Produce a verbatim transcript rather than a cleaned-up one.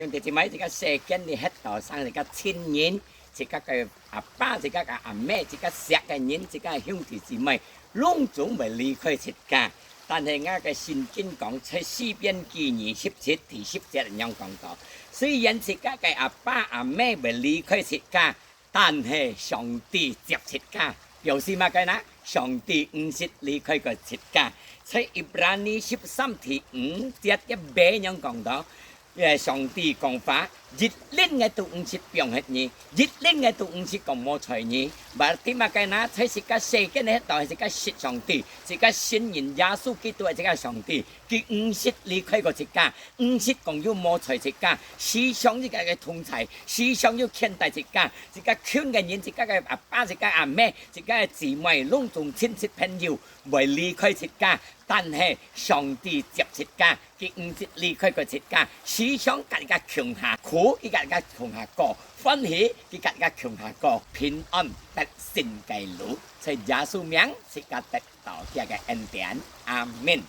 兄弟姊妹，自家世間裡歇到生，自家親人，自家个阿爸，自家个阿姆，自家惜个人，自家个兄弟姊妹，攏總會離開自家。但係𠊎个聖經講，在詩篇記二十七第十節恁樣講到，雖然自家个阿爸阿姆會離開自家，但係上帝接自家。表示麼个呢？上帝毋識離開過自家。在Ibrani十三第五節个尾恁樣講到， 耶，上帝講話，一輪𠊎都毋識放忒你，一輪𠊎都毋識講無睬你。Berarti麼个呢？在自家世間个歇到，自家識上帝，自家信認耶穌基督係自家上帝，佢毋識離開過自家，毋識講有無睬自家，時常自家个同在，時常有牽帶自家，自家近个人，自家个阿爸，自家阿姆，自家个姊妹，攏總親戚朋友，會離開自家，但係上帝接自家。 佢毋識離開過自家，時常佮自家共下苦，佢佮自家共下過；歡喜，佢佮自家共下過；平安得勝个路。在耶穌名，自家得到佢个恩典。阿們。